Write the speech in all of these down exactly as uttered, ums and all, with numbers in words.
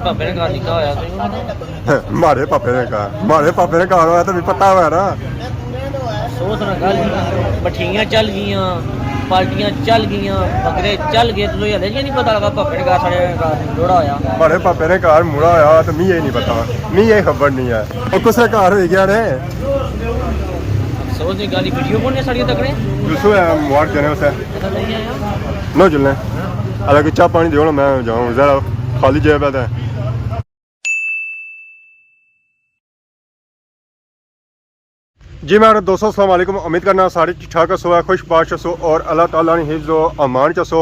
پاپے نے گھر نکاح ہویا، تساں پتہ؟ مارے پاپے نے گھر، مارے پاپے نے گھر ہویا تے بھی پتہ ہویا نا۔ سوچ نہ گل، مٹھیاں چل گئیاں، پارٹیاں چل گئیاں، بکرے چل گئے، تساں ہلے جی نہیں پتہ لگا پاپے نے گھر، ساڑے گھر جوڑا ہویا۔ مارے پاپے نے گھر مڑا ہویا تے می یہ نہیں پتہ، می یہ خبر نہیں ہے۔ او کسے گھر ہوئی گیا نے؟ افسوس دی گل، ویڈیو کون نے ساڑی تکڑے؟ دوسرو ہے، مبارک دینے اسے۔ نو جلنے۔ حالانکہ چاہ پانی دیو نا، میں جاؤں، ذرا خالی جیب ہے تے۔ جی میرے دوستو، السلام علیکم۔ امید کرنا سارے ٹھیک ٹھاک ہسو، خوش باش ہسو اور اللہ تعالیٰ نے حفظ و امان چ ہسو۔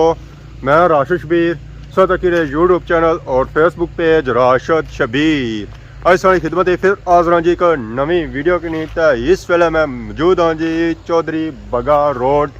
میں راشد شبیر، سو تکی رہے یوٹیوب چینل اور فیس بک پیج راشد شبیر۔ اج ساری خدمت ہے پھر حاضر ہاں جی ایک نویں ویڈیو کے نیت۔ اس ویلے میں موجود ہاں جی چودھری بگا روڈ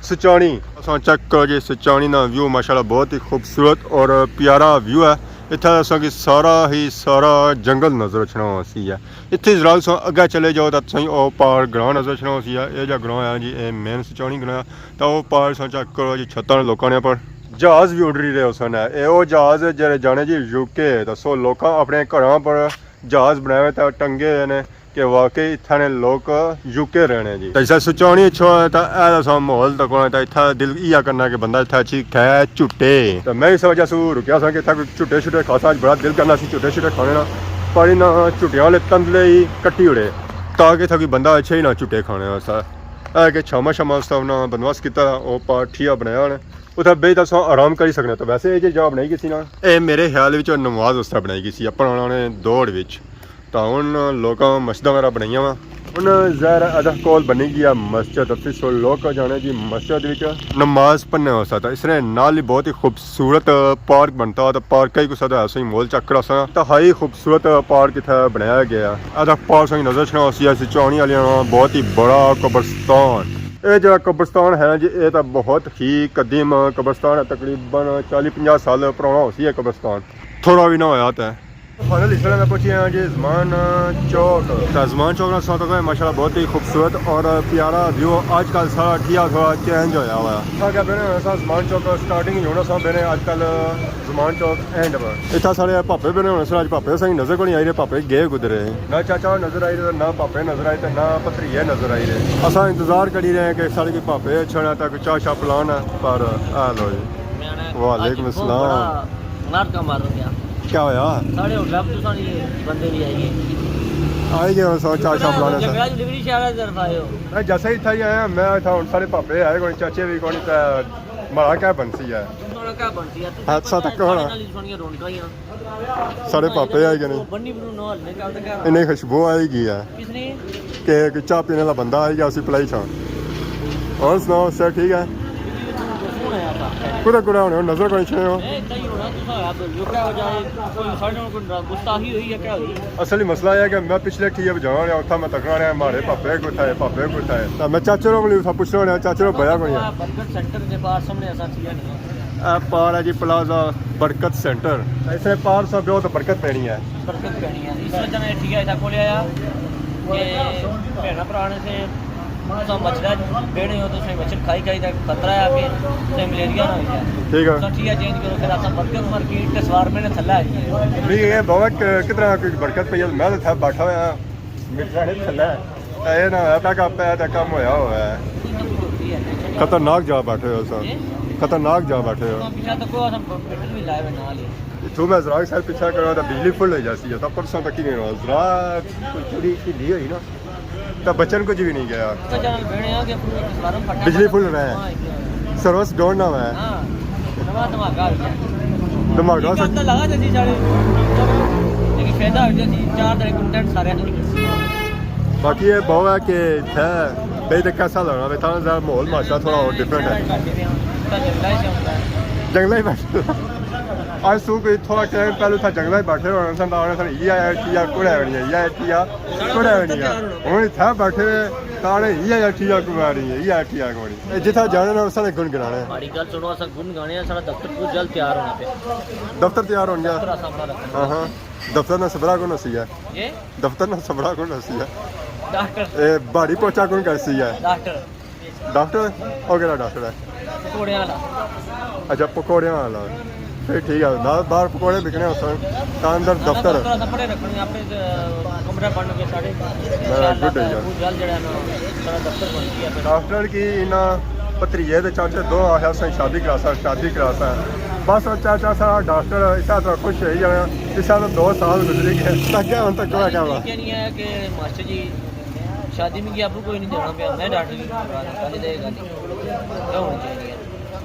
سچانی۔ اساں چیک کرو جی سچانی نا ویو، ماشاءاللہ بہت ہی خوبصورت اور پیارا ویو ہے۔ اتھا اساں کی سارا ہی سارا جنگل نظر اچھنا ہوسی ہے۔ اتھے ذرا تساں اگے چلے جاؤ تاں تساں او پار گراں نظر اچھنا ہوسی ہے۔ اے جا گراں ہے جی، اے مین سچانی گراں ہے۔ تاں او پار تساں چیک کرو جی، چھتاں نے لوکاں نے پر جہاز وی اڈری رہے ہوسن ہے۔ اے او جہاز جیڑے جانے جی یو کے، تاں سو لوکاں اپنے گھراں پر جہاز بنائے ہوئے تاں ٹنگے ہوئے نے کہ واقعی اتھاں نے لوک یو کے رہنے جی۔ تے جسے سچانی اچھو ہے تاں اے تساں ماحول تکو نا تاں اتھا دل ایہا کرنا کہ بندہ اتھا اچھی کھائے جھٹے۔ تے میں اس وجہ سے رکیا سا کہ اتھا کوئی جھٹے شٹے کھاساں، اج بڑا دل کرنا سی جھٹے شٹے کھانے نا، پر انہاں جھٹیاں والے تندلے ہی کٹی اڑے تاکہ اتھا کوئی بندہ اچھے ہی نہ جھٹے کھانے واسطے۔ اے کہ چھاما شاما اس طرح نا بندوبست کیتا، او پار ٹھیا بنایا ہونا۔ اتھا بیٹھ تے اساں آرام کری سکنے۔ تے ویسے اے جے جا بنائی گئی سی نا، اے میرے خیال وچ نماز واسطے بنائی گئی سی اپنا انہاں نے دور وچ۔ تاں ہن لوکاں مسجداں وغیرہ بنائیاں وا۔ ہن ظاہر ہے ادھا کول بنی گیا مسجد، تے سو لوک جانے جی مسجد وچ نماز پڑھنے واسطے۔ تاں اس نے نال ہی بہت ہی خوبصورت پارک بنتا، تاں پارک ہی کسا دا ایسا ہی ماحول چیک کرا سا۔ انتہائی خوبصورت پارک اتھا بنایا گیا۔ ادھا پارک سنگ نظر اچھنا ہوسی ہے سچانی آلیاں نا بہت ہی بڑا قبرستان۔ اے جڑا قبرستان ہے نا جی، اے تاں بہت ہی قدیم قبرستان ہے، تقریباً چالی پنجاہ سال پرانا ہوسی ہے قبرستان، تھوڑا وی نہ ہویا تے۔ فائنل اس ویلے میں پہنچی آیا جی زمان چوک۔ تے زمان چوک نا ساتھ ہے ماشاءاللہ بہت ہی خوبصورت اور پیارا ویو۔ آج کل سارا ٹھیا تھوڑا چینج ہویا ہوا ہے۔ اساں کیا بنے ہوئے ساں زمان چوک سٹارٹنگ ہی ہونا ساں بنے آج کل زمان چوک اینڈ پر۔ اتھا سارے پاپے بنے ہونے سن، اج پاپے ساں نظر کو نہیں آئی رہے، پاپے گئے کدھر ہے؟ نہ چاچا نظر آئی رہے، نہ پاپے نظر آئی رہے، نہ پتریے نظر آئی رہے۔ اساں انتظار کری رہے ہیں کہ ساڑے کوئی پاپے اچھن ہے تاں کوئی چاہ شاہ پلان ہے، پر اے لو جی۔ میں آنا وعلیکم اج بہت السلام۔ بڑا ناٹکا مار گیا۔ کیا ہویا؟ ساڑے ہوٹل پر تساں نے بندے بھی آئی گئے۔ آئی گئے ہن سو چاہ شاہ پلانے سن۔ جنگلہ ڈلیوری شہر کی طرف آئے ہو؟ میں جیسے ہی اتھا ہی آیا، میں اتھا ہن سارے پاپے آئے کونی، چاچے بھی کونی، تے مہاڑا کیا بنسی ہے؟ تساں نا کیا بنسی ہے؟ حادثہ تک ہونا۔ ساڑے نال ہی سنیاں رونقاں ہی آں۔ ساڑے پاپے آئی گئے نے۔ بنی برو نال نے کل تک انہیں خوشبو آئی گئی ہے۔ کس نے؟ کہ کوئی چاہ پینے والا بندہ آئی گیا، اسی پلائی چھاں۔ اور سناؤ، سب ٹھیک ہے؟ کدھر کدھر ہونے ہو، نظر کوئی چھے ہو؟ اصل مسئلہ یہ ہے کہ میں پچھلے ٹھیے پہ جانا رہا، اتھا میں تکنا رہا، مارے پاپے کو تھا، پاپے کو تھا۔ میں چاچے کو اتھا پوچھنا رہا، چاچے کو بیا کوئی ہے۔ برکت سینٹر دے باہر سامنے ایسا چیز نہیں ہے۔ اے پار ہے جی پلازہ برکت سینٹر۔ اس نے پار سا بیو تو برکت پینی ہے۔ برکت پینی ہے۔ اس وجہ میں ٹھیک ہے، اتھا کھولیا آیا کہ بھیڑا پرانے سے تساں مچھر بیڑے ہو، تساں مچھر کھائی کھائی تے خطرہ ہے کہ تساں ملیریا نہ ہو جائے۔ ٹھیک ہے۔ تساں ٹھیک ہے، چینج کرو، پھر اساں برکت مارکیٹ تے سوار میں نے تھلے آئی گئے۔ نہیں، یہ بابا ک-، کتنا کوئی برکت پئی ہے، میں تو تھا بیٹھا ہوا ہاں، میٹھا نہیں تھلے۔ اے نہ ہویا پیا کہ آپ پہ تے کم ہویا ہوا ہے۔ خطرناک جا بیٹھے ہو سر، خطرناک جا بیٹھے ہو۔ اتھوں میں ذرا سر پیچھے کرو تو بجلی فل ہو جاسی ہے، تو پرسوں تک ہی نہیں رہا۔ ذرا کوئی تھوڑی ڈھیلی ہوئی نا، تو بچن کچھ بھی نہیں گیا۔ بجلی فل رہے، سروس ڈاؤن نہ ہوئے۔ دھماکہ سا۔ باقی یہ بہو ہے کہ اتھے بھئی تے کیسا لگنا، اتھا دا ماحول ماشاءاللہ تھوڑا اور ڈفرنٹ ہے۔ جنگلہ ہی بیٹھے۔ اج سو کوئی تھوڑا ٹائم پہلے اتھا جنگلہ ہی بیٹھے ہونے سن، تاں آنے سن، یہ آیا ٹھیا کوڑا ہونی ہے، یہ آیا ٹھیا کوڑا ہونی ہے۔ ہن اتھا بیٹھے ہوئے، تاں آنے یہ آیا ٹھیا کوڑا ہونی ہے، یہ آیا ٹھیا کوڑا ہونی ہے۔ جتھا جانے نا، اس نے گنگنانے۔ ماڑی گل سنو، اساں گنگانے آں، ساڑا دفتر بہت جلد تیار ہونا پیا۔ دفتر تیار ہون گیا۔ دفتر اساں اپنا رکھنا۔ ہاں ہاں، دفتر نا سبرا کون سی ہے؟ جی؟ دفتر نا سبرا کون سی ہے؟ ڈاکٹر۔ اے بھاری پوچا کون کر سی ہے؟ ڈاکٹر۔ ڈاکٹر؟ او کیڑا ڈاکٹر ہے؟ پکوڑیاں والا۔ اچھا، پکوڑیاں والا۔ پھر ٹھیک ہے، نال باہر پکوڑے بکنے ہوسن، تاں اندر دفتر۔ دفتر اساں پڑھے رکھنے، اپنے کمرہ بن کے سارے۔ میں گڈ ہے یار۔ جل جڑا نا، سارا دفتر بن گیا۔ ڈاکٹر کی انہاں بھتریجے تے چاچے دو آخیا سن، شادی کراساں، شادی کراساں۔ بس او چاچا سا ڈاکٹر اس طرح خوش ہوئی جانا، اس طرح دو سال گزری گئے۔ تاں کیا ہن تک کیا کہنا؟ یہ نہیں ہے کہ ماسٹر جی، شادی میں ابو کوئی نہیں دینا پیا، میں ڈاکٹر کی پہلے دے گل ہونی چاہیے۔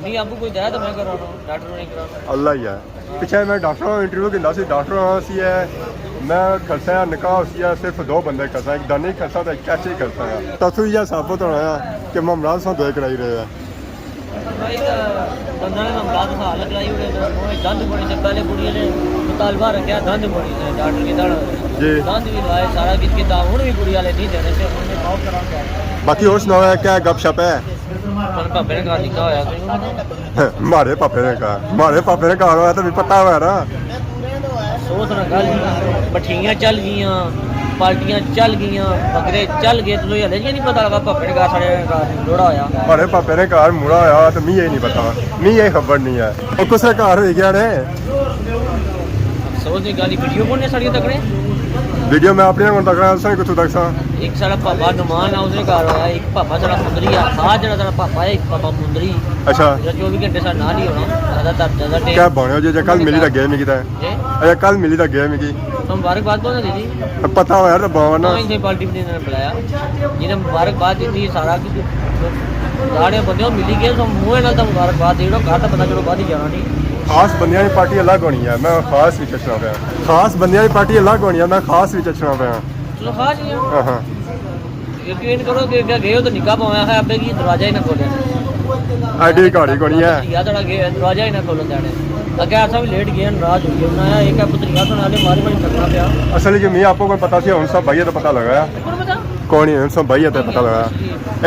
نہیں، ابو کوئی دے تو میں کرانا، ڈاکٹر نہیں کرانا۔ اللہ ہی ہے۔ پچھے میں ڈاکٹر انٹرویو کیتا سی، ڈاکٹر آنا سی ہے، میں کھلسا ہے، نکاح ہوسی ہے، صرف دو بندے کھلسا، ایک دانی کھلسا تے ایک چاچی کھلسا ہے۔ تساں یہ ثابت ہونا ہے کہ ممراز ساں دوئے کرائی رہے ہیں۔ بھائی، بندہ نے ممراز ساں الگ کرائی ہوئے، دند بڑی سے پہلے کڑی نے مطالبہ رکھیا، دند بڑی سے ڈاکٹر کی دند۔ جی۔ دند بھی لائے، سارا کچھ کیتا، ہن بھی کڑی والے نہیں دینے سے، ہن میں باپ کراں۔ باقی اور سناؤ، کیا گپ شپ ہے؟ پر پاپے نے گھر نکا ہویا سی۔ مارے پاپے نے گھر، مارے پاپے نے گھر ہویا تو بھی پتہ ہویا نا۔ سوچ نہ گل، مٹھیاں چل گئیاں، پارٹیاں چل گئیاں، بکرے چل گئے، تساں ہلے جی نہیں پتہ لگا پاپے نے گھر ساڑے گھر جوڑا ہویا۔ مارے پاپے نے گھر موڑا ہویا تو می یہ نہیں پتہ، می یہ خبر نہیں ہے۔ اور کسے گھر ہوئی گیا نے؟ افسوس دی گل، ویڈیو کون نے ساڑیاں تکڑے؟ ویڈیو میں اپنی کون تکڑا، تساں کتھوں تک سا؟ ایک ساڑا پاپا نعمان آ، اس نے گھر ہویا، ایک پاپا ساڑا مندری آ، خاص جڑا ساڑا پاپا ہے، ایک پاپا مندری۔ اچھا۔ جڑا چوبی گھنٹے ساڑے نال ہی ہونا، زیادہ تر، زیادہ ٹائم۔ کیا بنے ہو جی، جے کل ملی تاں گئے مکی تاں؟ جی؟ اچھا، کل ملی تاں گئے مکی۔ تو مبارکباد کون ہے جی؟ پتہ ہو یار، باوا نا۔ تو اسے پارٹی نے بلایا، جنہیں مبارکباد دیتی، سارا کچھ سارے بندے ملی گئے، تو منہ نال تو مبارکباد دے رہو، گھر تو پتہ چلو بعد ہی جانا نہیں۔ خاص بندیاں دی پارٹی الگ ہونی ہے، میں خاص وچ اچھنا پیا۔ خاص بندیاں دی پارٹی الگ ہونی ہے، میں خاص وچ اچھنا پیا۔ چلو، خاص ہی ہے۔ ہاں، ہاں۔ یقین کرو کہ اگے گئے ہو تو نکاح پاویا ہے، ابے کی دروازہ ہی نہ کھولیا۔ ایڈی گھاڑی کونی ہے۔ یا تڑا گئے، دروازہ ہی نہ کھولن دینے۔ اگے اساں بھی لیٹ گئے، ناراض ہو گئے۔ انہاں آیا، ایک ہے پتری، اساں نالے ماری ماری تھکنا پیا۔ اصل وچ میں آپ کو پتہ سی، ہن سب بھائی تو پتہ لگایا۔ کون پتہ؟ کون ہے، ہن سب بھائی تے پتہ لگایا۔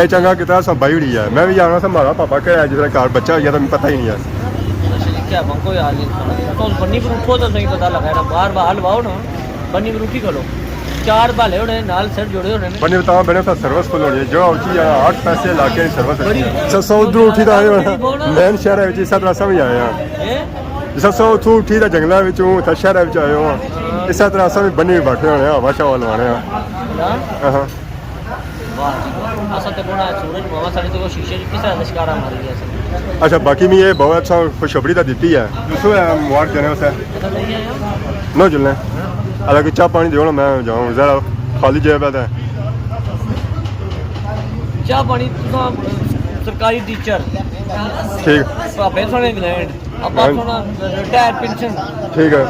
اے چنگا کیتا، سب بھائی ہوئی ہے۔ میں بھی جانا سا، مارا پاپا کہہ جس طرح گھر بچہ ہوئی گیا تو میں پتہ ہی نہیں ہے۔ اچھا جی، کیا بنکو یار، تو بنی پر اٹھو تو صحیح پتہ لگا نا، باہر باہر لواؤ نا۔ بنی روٹی کھلو، چار بالے ہونے نال سر جڑے ہونے نے۔ بنی بتاؤ، بنے سا سروس فل ہونی ہے، جو اچھی ہے، آٹھ پیسے لا کے سروس اچھی ہے۔ سر سو ادھر اٹھی تو آئے ہونا، مین شہر ہے، جس طرح سمجھ آئے ہیں۔ اے؟ جس طرح سو اتھوں اٹھی تو جنگلہ وچوں، اتھا شہر وچ آئے ہو۔ اس طرح سمجھ بنی بیٹھے ہونے، ہوا شوا لوانے ہیں۔ ہاں۔ ہاں ہاں۔ واہ جی واہ۔ اساں تے کونا سورج ماما ساڑے تے کوئی شیشے چ کس طرح لشکارا ماری گیا سی۔ اچھا، باقی میں یہ بہت اچھا خوشخبری تو دیتی ہے۔ دوسرو ہے مبارک دینے اسے۔ پتہ نہیں آیا۔ نہ جلنے۔ حالانکہ چاہ پانی دیو نا، میں جاؤں ذرا خالی جیب ہے تے۔ چاہ پانی تساں سرکاری ٹیچر۔ ٹھیک۔ بھابے سن انگلینڈ۔ ابا ہاں۔ سونا ریٹائر پنشن۔ ٹھیک ہے۔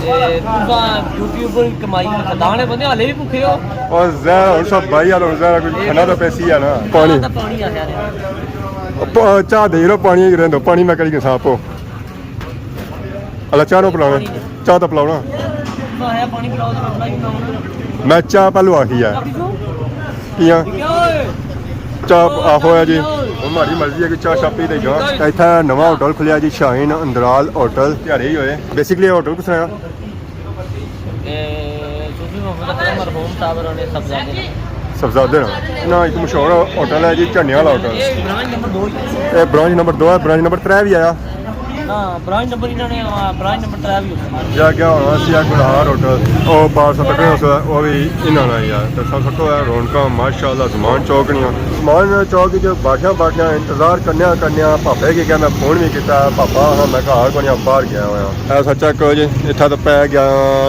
تے تساں یوٹیوبر کمائی خدانے بندے ہلے بھی بھکھے ہو۔ اور زہر ہن سب بھائی آلو زہر کوئی کھانا تو پیسی ہے نا۔ پانی۔ پانی آ گیا۔ چاہ دے رو، پانی رہن دو، پانی میں کری گسا آپو۔ اللہ چاہ نو پلانا، چاہ تو پلاؤ نا۔ آیا پانی پلاؤ تو پلاؤ نا۔ میں چاہ پہلو آخی ہے۔ کیاں؟ چاہ آخو ہے جی۔ ہن مہاڑی مرضی ہے کہ چاہ شاہ پی تے جاں۔ تے اتھا نواں ہوٹل کھلیا جی، شاہین اندرال ہوٹل۔ تیاری ہی ہوئے۔ بیسیکلی ہوٹل کس طرح؟ اے صوفی محمد اکرم مرحوم صاحب ہوراں نے سبزادے نے۔ سبزادے نا۔ نا، ایک مشہور ہوٹل ہے جی، جھنڈیاں والا ہوٹل۔ اے برانچ نمبر دو ہی ہے۔ اے برانچ نمبر دو ہے، برانچ نمبر ترے بھی آیا۔ ہاں، برانچ نمبر انہاں نے، ہاں، برانچ نمبر ترے بھی ہوسی۔ یا کیا ہونا سی، اے گلہار ہوٹل۔ او پار سا تکڑے ہوسا، او بھی انہاں نا ہی ہے۔ تے سب سکو ہے رونقاں، ماشاءاللہ، زمان چوک نیاں۔ زمان چوک جو باٹیاں باٹیاں انتظار کرنیاں کرنیاں، پاپے کی کہیا میں فون بھی کیتا، پاپا ہاں میں گھر کونی، باہر گیا ہویا۔ اے سچا کو جی، اتھا تو پے گیا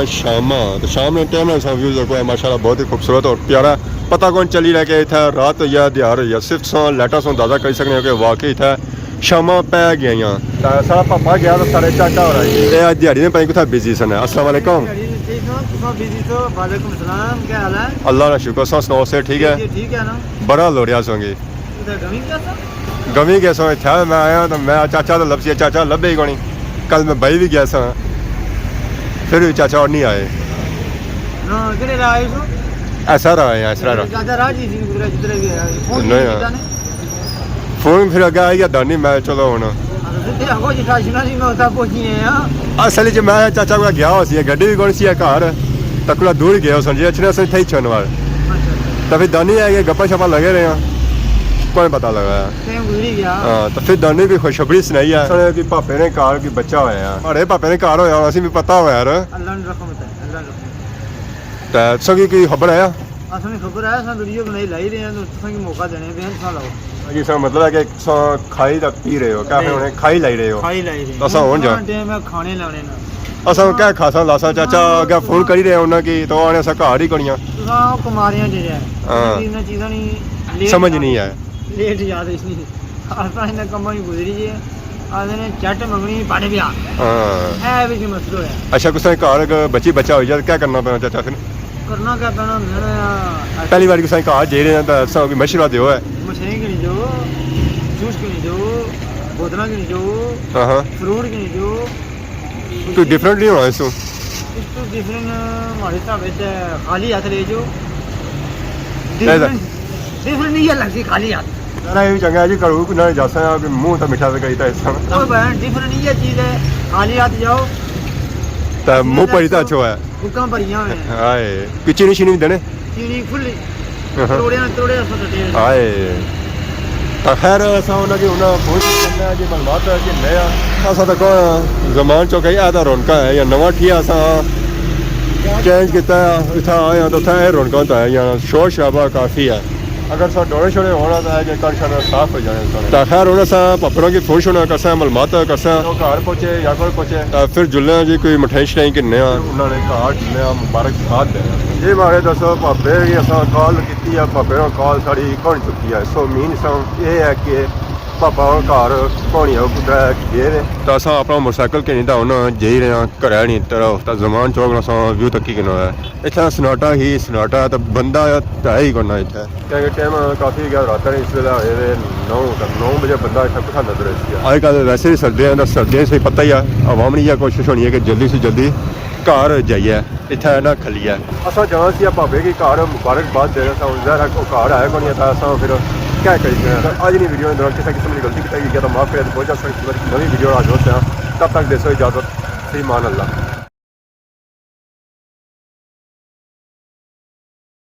شاماں۔ تو شام نے ٹائم نے سا ویو دیکھو، ماشاءاللہ بہت ہی خوبصورت اور پیارا۔ پتہ کون چلی رہا کہ اتھا رات ہوئی ہے، دیہاڑ ہوئی ہے۔ صرف ساں لائٹاں سوں اندازہ کری سکنے ہو کہ واقعی اتھا شاماں پے گئیاں۔ تے ساڑا پاپا گیا تے ساڑے چاچا ہور آئے۔ اے اج دیہاڑی نے پائی کتھا بزی سن۔ السلام علیکم۔ ٹھیک ہو؟ تساں بزی سو؟ وعلیکم السلام، کیا حال ہے؟ اللہ نا شکر، تساں سناؤ، صحت ٹھیک ہے؟ جی، ٹھیک ہے نا۔ بڑا لوڑیا سو جی۔ ادھر گمی کیا سا؟ گمی کیا سو، اتھا میں آیا تو میں چاچا تو لبسی، چاچا لبے ہی کونی۔ کل میں بھائی بھی گیا سا، پھر بھی چاچا اور نہیں آئے۔ ہاں، کہڑے راہ آئے سو؟ ایسا راہ ہے، ایسا راہ۔ چاچا راہ جی سی، کدھر جدھر بھی آیا۔ فون نہیں نہیں۔ کیتا نے؟ فون پھر اگے آئی گیا دانی، میں چلو ہن۔ ہاں، تو سدھے آگو جی، ٹھاشنا نہیں، میں اتھا پہنچی آیا۔ اصل وچ میں چاچا کول گیا ہو سی، گڈی بھی کون سی ہے گھر، تکلا دور گیا ہو سن جی، اچھنے اساں اتھے ہی چھن وار۔ اچھا، اچھا۔ تو پھر دانی آئے گئے، گپا شپا لگے رہے ہیں۔ کون پتہ لگا ہے؟ ٹائم گزری گیا۔ ہاں، تو پھر دانے بھی خوشخبری سنائی ہے۔ سنے کہ پاپے نے گھر کوئی بچہ ہویا ہے۔ ہمارے پاپے نے گھر ہویا ہونا، اسی بھی پتہ ہویا یار۔ اللہ نے رحمت ہے، اللہ نے رحمت۔ تے تساں کی کوئی خبر آیا؟ اساں کی خبر آیا، اساں ویڈیو بنائی لائی رہے ہیں، تو تساں کی موقع دینے پہ ہیں، تساں لاؤ۔ جی سر، مطلب ہے کہ تساں کھائی تک پی رہے ہو، کیا جی۔ ہنے کھائی لائی رہے ہو؟ کھائی لائی رہے ہیں۔ تو اساں ہن جا۔ ٹائم ہے کھانے لانے نا۔ اساں کیا کھاساں لاساں، چاچا اگے فون کری رہے انہاں کی، تو آنے اساں گھر ہی کونیاں۔ تساں کماریاں جڑے ہیں، ہاں۔ انہاں چیزاں نہیں، لیٹ سمجھ جانے۔ نہیں آیا۔ لیٹ یاد اس نہیں۔ اساں انہاں کماں کی گزری جی۔ آدھے نے چٹ منگنی پڑھ گیا۔ ہاں۔ اے بھی کوئی مسئلہ ہے۔ اچھا، کسے گھر اگر بچی بچہ ہوئی جائے، کیا کرنا پینا چاچا پھر؟ کرنا کیا پینا، میں نا پہلی بار کسے گھر جائی رہے ہیں تو اساں کوئی مشورہ دیو ہے۔ مشین کی نہیں جو، جوس کی نہیں جو، بوتلاں کی نہیں جو، ہاں ہاں۔ فروٹ کی نہیں جو۔ کوئی ڈفرنٹ نہیں ہونا اس تو؟ اس تو ڈفرنٹ ہمارے حساب سے خالی ہاتھ لے جو۔ ایسا؟ ڈفرنٹ، ڈفرنٹ نہیں ہے لگتی خالی ہاتھ۔ ذرا یہ بھی چنگا ہے جی، گھروں کوئی نہ جاسا ہے کہ منہ تو میٹھا سے کریتا اس طرح۔ کوئی بہن ڈفرنٹ نہیں ہے چیز ہے، خالی ہاتھ جاؤ۔ تے منہ بھری تے اچھو ہے۔ بکاں بھریاں ہوئے ہیں۔ ہائے، کوئی چینی شینی بھی دینے؟ چینی فل ہاں۔ تروڑیاں، تروڑیاں سو سٹے۔ ہائے۔ تے خیر، اساں انہاں کی انہاں فون کرنا ہے جی، معلومات ہے کہ نیا۔ اساں تک زمان چوک ہے، اے دا رونقاں ہے یا نواں ٹھیا اساں چینج کیتا ہے، اتھا آئے ہاں تو اتھا اے رونقاں تو ہے یا شور شرابہ کافی ہے۔ اگر سا ڈوڑے شوڑے ہونا تو ہے کہ کر شر صاف ہو جانے سارے۔ تا خیر، ہن اساں پاپڑوں کی فوش ہونا کرساں، معلومات کرساں۔ تو گھر پہنچے یا کول پہنچے۔ تا پھر جلنے آں جی کوئی مٹھائی شٹھائی گھننے آں۔ انہاں نے گھر جلنے آں، مبارکباد دینے آں۔ جی مہاڑے دسو پاپے کی اساں کال کیتی ہے، پاپے نال کال ساڑی کون چکی ہے۔ سو مین اساں اے ہے کہ پاپا ہن گھر کونی ہے، کدھر گئے نے۔ تا اساں اپنا موٹرسائیکل گھنی تا ہن جائی رہے آں گھرے نی طرف۔ تا زمان چوک نا اساں ویو تکی گھننا ہے۔ اتھا سناٹا ہی سناٹا، تے بندہ تے ہے ہی کونا اتھا۔ کیونکہ ٹائم کافی گیا، رات نے اس ویلے ہوئے ہوئے نو، تے نو بجے بندہ اتھا کتھا نظر اسی۔ اج کل ویسے ہی سردیاں دا، سردیاں سے پتہ ہی ہے، عوام نی یہ کوشش ہونی ہے کہ جلدی سے جلدی گھر جائیے، اتھا نہ کھلیے۔ اساں جانا سی پاپے کی گھر مبارکباد دینا سا، ہن ظاہر ہے او گھر آیا کونی ہے، تاں اساں پھر کیا کری سکنے آں۔ اج نی ویڈیو نے دوران کسے قسم نی غلطی کیتی گئی ہے تاں معاف کرے، تے بہت جلد نوی ویڈیو نال حاضر ہوساں۔ تب تک دیسو اجازت، فی امان اللہ۔